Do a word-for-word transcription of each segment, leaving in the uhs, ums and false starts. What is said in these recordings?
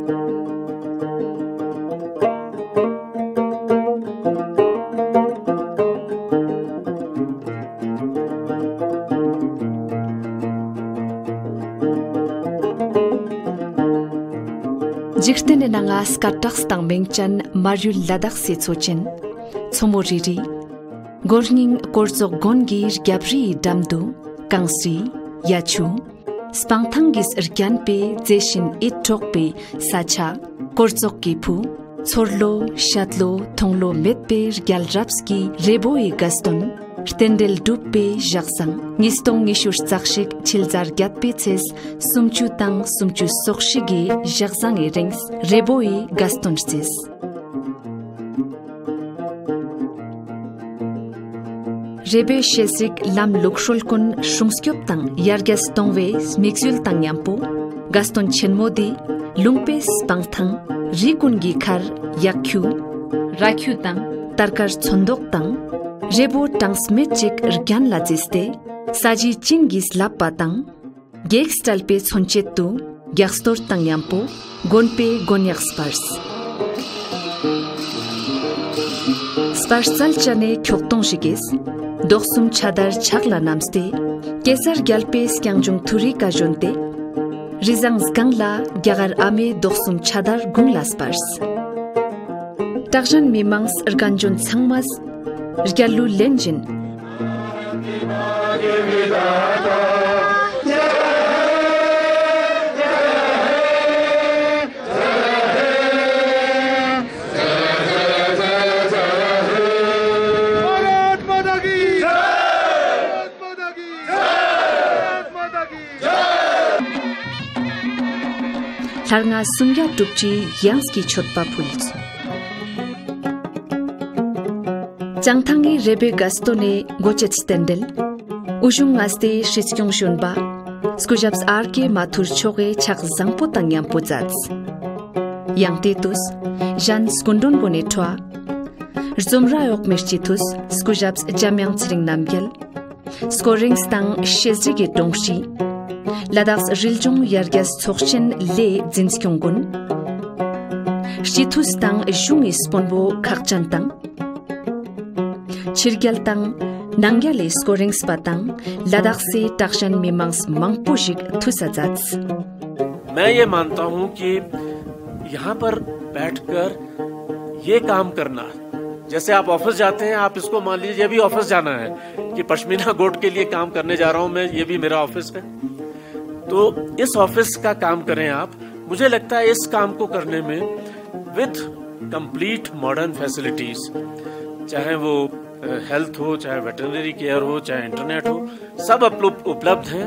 འཇིག་རྟེན་རི་ནང་ང་སྐད་གྲགས་དང་མིང་ཅན་མར་ཡུལ་ལ་དྭགས་སི་མཚོ་ཆེན། མཚོ་མོ་རི་རི། སྒོར་རྙིང་སྐོར་ཚོགས་དགོན་གྱི་རྒྱབ་རིའི་འགྲམ་དུ་གངས་རི། གཡའ་ཆུ། སྤང་ཐང་གིས་བརྒྱན་པའི་མཛེས་ཤིང་ཡིད་འཕྲོག་པའི་ས་ཆ། སྐོར་ཚོགས་ཀྱི་ཕུ། ཚོར་བློ་ཤ་བློ་མཐོང་བློ་མེད་པའི་རྒྱལ་རབས་ཀྱི་རི་བོ་ཡི་དགའ་སྟོན། རྟེན་འབྲེལ་གྲུབ་པའི་ཞག་བཟང་། ཉིས་སྟོང་ཉི་ཤུ་རྩ་གཅིག་ཕྱི་ཟླ་བརྒྱད་པའི་ཚེས་སུམ་ཅུ་དང་སུམ་ཅུ་སོ་གཅིག་གི་ཞག་བཟང་ངི་རིང་རི་བོ་ཡི་དགའ་སྟོན་རྩིས། རེ་བའི་ཤེལ་གཟིགས་ལམ་ལུགས་སྲོལ་ཀུན་སྲུང་སྐྱོབ་དང་ཡར་རྒྱས་གཏོང་བའི་དམིགས་ཡུལ་དང་མཉམ་པོ། དགའ་སྟོན་ཆེན་མོ་འདི་ལུང་པའི་སྤང་ཐང་རི་ཀུན་གྱི་ཁར་གཡག་ཁྱུ། ར་ཁྱུ་དང་དར་དཀར་ཚོན་མདོག་དང་རི་བོ་གྲངས་མེད་ཅིག་རྒྱན་ལ་བརྩིས་ཏེ། ས་གཞི་བྱིན་གྱིས་བརླབས་པ་དང་། བགེགས་བསྐྲད་པའི་མཚོན་བྱེད་དུ་རྒྱགས་གཏོར་དང་མཉམ་པོ་དགོན་པའི་དགོན་གཡག་སྤར། སྤར་རྩལ་བྱ་ནས་ཁྱོག་སྟོང་ཞིག་གིས་རྡོག་གསུམ་ཕྱ་དར་ཕྱག་ལ་བསྣམས་ཏེ། གེ་སར་རྒྱལ་པོའི་སྐྱང་ཆུང་ཐུ་རི་ཀ་བཞོན་ཏེ། རི་བཟང་སྒང་ལ་རྒྱ་གར་ཨ་མའི་རྡོག་གསུམ་ཕྱ་དར་དགུང་ལ་སྤར། སྲ་ཞན་མི་མང་རྒན་གཞོན་ཚང་མས་རྒྱལ་གླུ་ལེན་བཞིན། ལྷར་ང་སུམ་བརྒྱ་དྲུག་ཅུའི་ཡང་སྐྱིད་མཆོད་པ་ཕུལ། བྱང་ཐང་གི་རེ་བའི་དགའ་སྟོན་ནས་འགོ་བྱེད་རྟེན་འབྲེལ། དབུ་གཞུང་མངའ་སྡེའི་སྲིད་སྐྱོང་གཞོན་པ། སྐུ་ཞབས་ཨར་ཀེ་མ་ཐུར་མཆོག་གི་ཕྱག་བཟང་པོ་དང་མཉམ་པོ་མཛད། ཡང་དེ་དུས་གཞན་སྐུ་མགྲོན་གོ་ནས་འཕྲོ། རྩོམ་ར་འོག་མི་སྤྱི་འཐུས་སྐུ་ཞབས་འཇམ་དབྱངས་ཚེ་རིང་རྣམ་རྒྱལ། སྐོར་རིང་དང་ཤེས་རིག་གི་དྲུང་ཞི། ལ་དྭགས་རི་ལྗོངས་ཡར་རྒྱས་ཚོགས་ཆེན་ལས་འཛིན་སྐྱོང་མགོན། སྤྱི་འཐུས་དང་གཞུང་གི་དཔོན་པོ་ཁག་ཅན་དང་། ཕྱི་རྒྱལ་དང་ནང་རྒྱལ་ལས་སྐོར་རིང་པ་དང་ལ་དྭགས་སའི་སྲ་ཞན་མི་མང་མང་པོ་ཞིག་ཐུག་ས་མཛད། मैं ये मानता हूँ कि यहाँ पर बैठकर ये काम करना, जैसे आप ऑफिस जाते हैं, आप इसको मान लीजिए, ये भी ऑफिस जाना है कि पश्मीना गोट के लिए काम करने जा रहा हूं मैं, ये भी मेरा ऑफिस है। तो इस ऑफिस का काम करें आप। मुझे लगता है इस काम को करने में विद कंप्लीट मॉडर्न फैसिलिटीज, चाहे वो हेल्थ हो, चाहे वेटरनरी केयर हो, चाहे इंटरनेट हो, सब उपलब्ध है।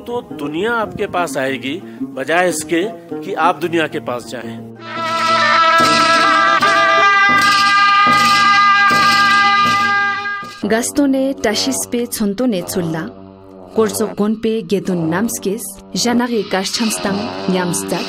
तो दुनिया आपके पास आएगी, बजाय इसके कि आप दुनिया के पास जाएं। དགའ་སྟོན་ནས་བཀྲ་ཤིས་པའི་ཚོན་མདོག་ནས་ཚུར་ལ། སྐོར་ཚོགས་དགོན་པའི་དགེ་འདུན་རྣམས་ཀྱིས་ཞྭ་ནག་གི་གར་འཆམ་དང་མཉམ་བསྡད།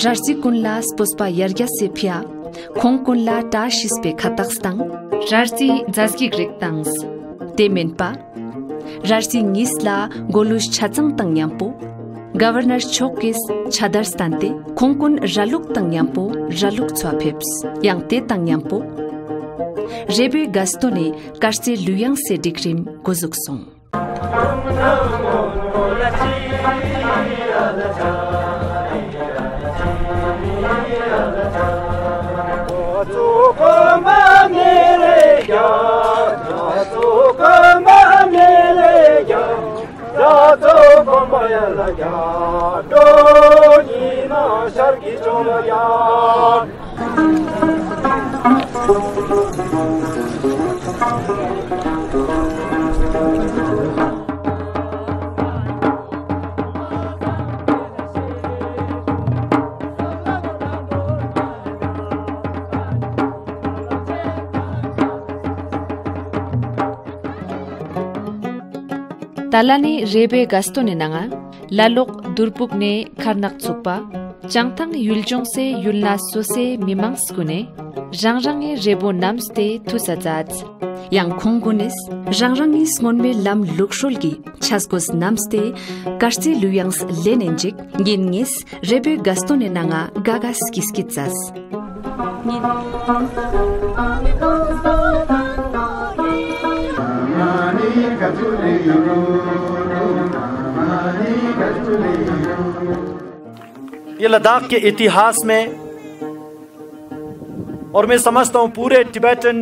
ར་རྩི་ཀུན་ལ་སྤོབས་པ་ཡར་རྒྱས་སུ་ཕྱིན། ཁོང་ཀུན་ལ་བཀྲ་ཤིས་པའི་ཁ་བཏགས་དང་། ར་རྩི་རྫ་གཟིག་རིགས་དང་། དེ་མིན་པ། ར་རྩི་གཉིས་ལ་མགོ་ལུས་ཆ་ཚང་དང་མཉམ་པོ། ག་ཝར་ནར་མཆོག་གིས་ཕྱག་བརྡར་བསྟན་ཏེ་ཁོང་ཀུན་ར་ལུག་དང་མཉམ་པོ་ར་ལུག་འཚོ་ཕེབས། ཡང་དེ་དང་མཉམ་པོ། རེ་བའི་དགའ་སྟོན་ནས་དཀར་རྩི་ལུས་ཡང་སའི་སྒྲིག་རིམ་འགོ་འཛུགས་སོང་། ཏཱ་ལ་ནི་རེ་བེ་གྷ་སྟོ་ནི་ནང་ང་ལ་ལོག་དུར་ཕུག་ནས་མཁར་ནག་ཚུགས་པ། བྱང་ཐང་ཡུལ་ལྗོངས་སའི་ཡུལ་ན་སོ་སའི་མི་མང་སྐུ་ནས་རང་རང་ངི་རེ་བོ་བསྣམས་ཏེ་ཐུག་ས་མཛད། ཡང་ཁོང་ཀུན་ནས་རང་རང་ངི་སྔོན་མའི་ལམ་ལུགས་སྲོལ་གྱི་ཆས་གོས་བསྣམས་ཏེ་དཀར་རྩེ་ལུས་ཡངས་ལེན་ནས་འཇིག་ཉིན་ངས་རེ་བེ་གྷ་སྟོ་ནི་ནང་ང་དགའ་དགའ་སྐྱིད་སྐྱིད་མཛད། ये लद्दाख के इतिहास में और मैं समझता हूँ पूरे टिबेटन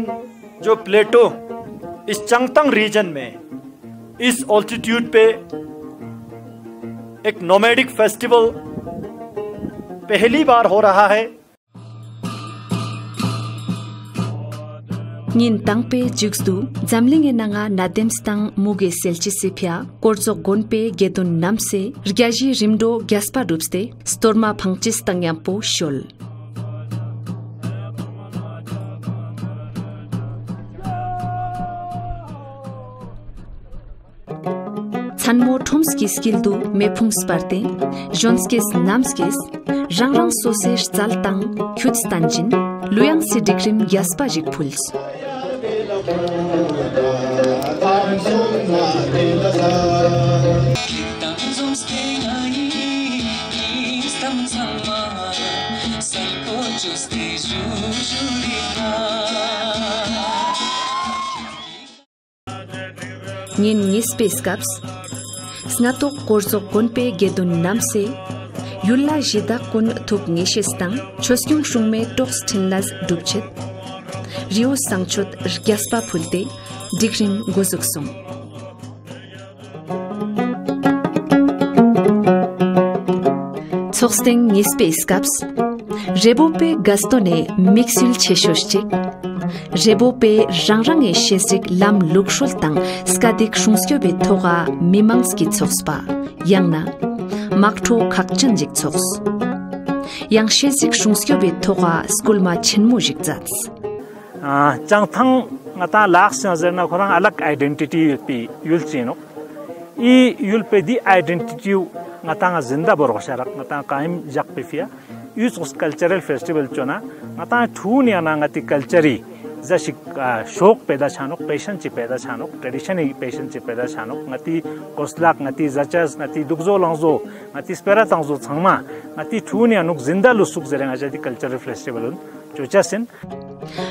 जो प्लेटो, इस चंगतंग रीजन में इस ऑल्टीट्यूड पे एक नोमैडिक फेस्टिवल पहली बार हो रहा है। ཉིན་དང་པོའི་མཇུག་ཏུ་འཛམ་གླིང་གི་ནང་ང་ན་དེམས་དང་མུ་གེ་སེལ་ཅི་སི་ཕིའ་སྐོར་ཚོགས་དགོན་པའི་དགེ་འདུན་རྣམས་སེ་རྒྱ་གཞིས་རིམ་གྲོ་རྒྱས་པ་བསྒྲུབས་ཏེ་གཏོར་མ་འཕང་ཅིས་དང་མཉམ་པོ་ཤོལ། མཚན་མོ་ཁྲོམ་སྐྱིད་སྐྱིད་དུ་མེ་ཕུང་སྤར་ཏེ་གཞོན་སྐྱེས་རྣམས་ཀྱིས་རང་རང་སོ་སོའི་རྩལ་དང་ཁྱུད་བསྟན་ཅིང་ལུས་ཡངས་སི་སྒྲིག་རིམ་རྒྱས་པ་ཞིག་ཕུལ། ཉིན་གཉིས་པའི་སྐབས། སྔ་ཏོག་སྐོར་ཚོགས་དགོན་པའི་དགེ་འདུན་རྣམས་སེ། ཡུལ་ལ་གཞི་བདག་ཀུན་ཐུགས་ངེས་ཤེས་དང་ཆོས་སྐྱོང་སྲུང་མའི་གྲོགས་འཕྲིན་ལས་སྒྲུབ་ཆེད། རི་བོ་བསང་མཆོད་རྒྱས་པ་ཕུལ་ཏེ་སྒྲིག་རིམ་འགོ་བཙུགས་སོང་། ཚོགས་སྟེང་གཉིས་པའི་སྐབས། རེ་བོ་པའི་དགའ་སྟོན་ནས་དམིགས་ཡུལ་ཆེ་ཤོས་གཅིག་རེ་བོ་པའི་རང་རང་གི་ཤེས་རིག་ལམ་ལུགས་སྲོལ་དང་སྐད་ཡིག་སྲུང་སྐྱོབ་པའི་ཐོག་ག་མི་མང་གི་ཚོགས་པ། ཡང་ན། དམག་འཁྲུག་ཁག་ཅན་ཞིག་ཚོགས། ཡང་ཤེས་རིག་སྲུང་སྐྱོབ་པའི་ཐོག་ག་སྐུལ་མ་ཆེན་མོ་ཞིག་མཛད། ཨ། བྱང་ཐང་ང་ཏང་ལ་དྭགས་ཤང་ཟེར་ན་ཁོ་རང་ཨ་ལག་ཨའི་ཌེན་ཊི་ཊི་ཡོད་པའི་ཡུལ་ཅིག་ཡིན་ནོག་ཨི་ཡུལ་པའི་འདི་ཨའི་ཌེན་ཊི་ཊི་ཡུ་ང་ཏང་ང་ཟིན་ད་བོར་བ་ཤ་རག་ང་ཏང་ག་ཡིམ་བཞག་པའི་ཕི་ཡ་ཡུལ་ཚོགས་ཀལ་ཅར་རལ་ཕེ་སི་ཊི་བལ་ཅོ་ན་ང་ཏང་ཐུ་ནི་ཡང་ན་ང་ཏི་ཀལ་ཅར་རི་ཟ་ཞིག་ཨ་ཤོག་པེ་ད་ཆ་ནོག་པེ་ཤན་ཅིག་པེ་ད་ཆ་ནོག་ཊེ་ཌི་ཤན་ནི་པེ་ཤན་ཅིག་པེ་ད་ཆ་ནོག་ང་ཏི་གོས་ལག་ང་ཏི་ཟ་ཅས་ང་ཏི་དུག་བཟོ་ལང་བཟོ་ང་ཏི་སྤེ་ར་ཏང་བཟོ་ཚང་མ་ང་ཏི་ཐུ་ནི་ཡང་ནུག་ཟིན་ད་ལུ་སུག་ཟེར་ང་ཅ་ཏི་ཀལ་ཅར་རལ་ཕེ་སི་ཊི་བལ་ལུན་ཅོ་ཅས་ཡིན།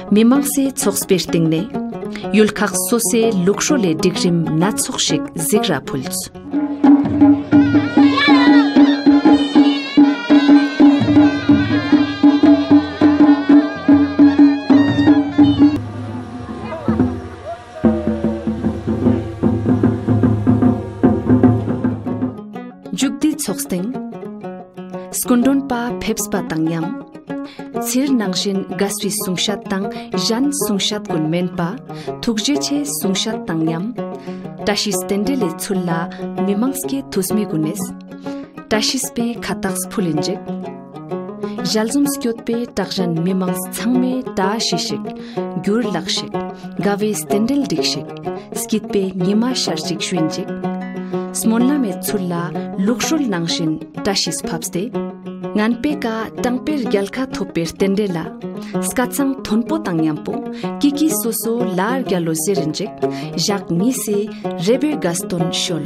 མི་མང་སེ་ཚོགས་པའི་སྟེང་ནས་ཡུལ་ཁག་སོ་སོའི་ལུགས་སྲོལ་ལས་སྒྲིག་རིམ་སྣ་ཚོགས་ཤིག་གཟིགས་ར་ཕུལ། མཇུག་བསྡུའི་ཚོགས་སྟེང་། སྐུ་མགྲོན་པ་ཕེབས་པ་དང་མཉམ། ཚེ་རིང་ནང་བཞིན་དགའ་བསུའི་གསུང་བཤད་དང་གཞན་གསུང་བཤད་ཀུན་མིན་པ། ཐུགས་རྗེ་ཆེ་གསུང་བཤད་དང་མཉམ། བཀྲ་ཤིས་རྟེན་འབྲེལ་ལས་ཚུལ་ལ་མི་མང་སྐྱེ་ཐུས་མི་ཀུན་ནས། བཀྲ་ཤིས་པའི་ཁ་བཏགས་ཕུལ་ལེན་ཅིག་ཞལ་འཛོམས་སྐྱོད་པའི་དྲག་ཞན་མི་མང་ཚང་མས་བཀྲ་ཤིས་ཤིག་འགྱུར་ལག་ཤིག་དགའ་བའི་རྟེན་འབྲེལ་འགྲིག་ཤིག་སྐྱིད་པའི་ཉི་མ་ཤར་ཅིག་ཤུན་ཅིག་སྨོན་ལམ་མེད་ཚུལ་ལ་ལུགས་སྲོལ་ནང་བཞིན་བཀྲ་ཤིས་ཕབ་སྟེ། ངན་པའི་ཀ་དྲང་པའི་རྒྱལ་ཁ་ཐོབ་པའི་རྟེན་འབྲེལ་ལ། སྐད་གཙང་མཐོན་པོ་དང་མཉམ་པོ་ཀི་ཀི་སོ་སོ་ལར་རྒྱལ་ལོ་ཟེར་རིན་ཅིག་ཞག་གཉིས་སེ་རེ་བོའི་དགའ་སྟོན་ཤོལ།